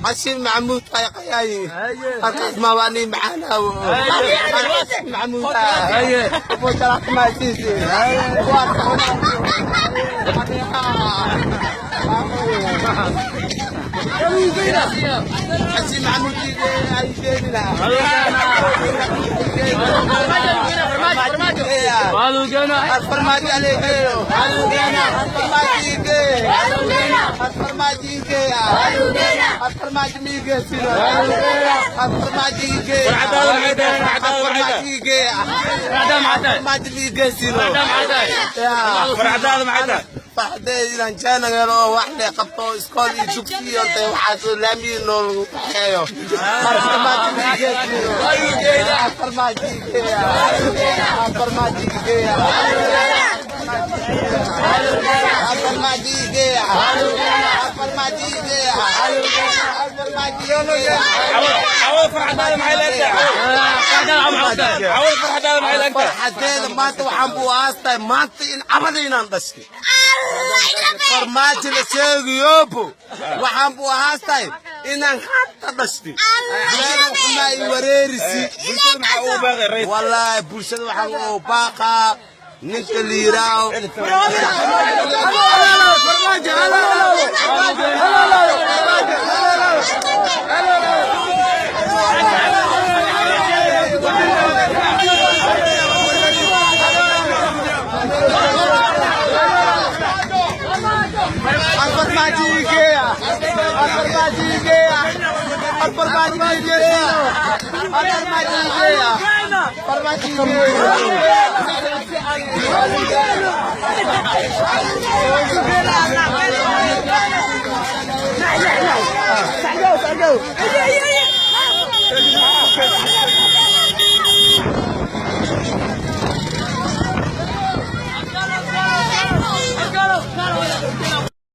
عشان معمود قياي أركز ما واني معانا معمود وشرح ما تيجي عشان معمود Maanta waxaan buu aastay maanta in cabada inaan dhashay farmaajo la sheegayobo waxaan buu ahaastay inaan hadda dhashtay xumaa i wareerisi wallaahi bulshada waxaan u baaqaa ninka liiraaw